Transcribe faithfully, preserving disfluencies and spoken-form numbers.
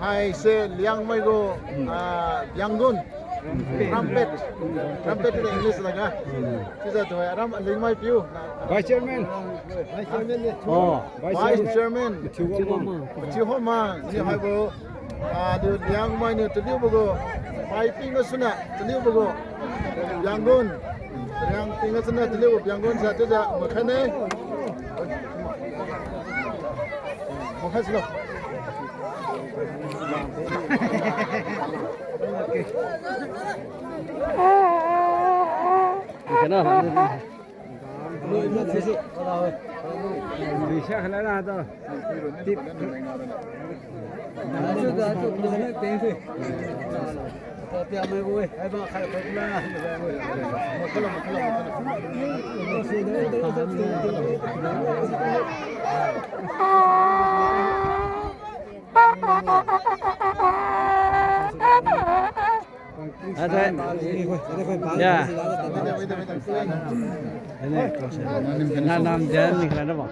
Haise Liangmai gu, ah, Yangon. Trumpet. Trumpet in English laga. Chiujiu tuhoi aram alingmai piu. Vice Chairman. Oh, Vice Chairman. Mathiu Homang. Mathiu Homang. Ni haibo. Ah, aliu Liangmai niu taliubo gu. Pai ping gasuna taliubo gu. Yangon. Liang ping gasuna taliubo Yangon sa chiujiu makhane. Makhai silo. Ada. Ya. Ini, na nam dan ni kan apa?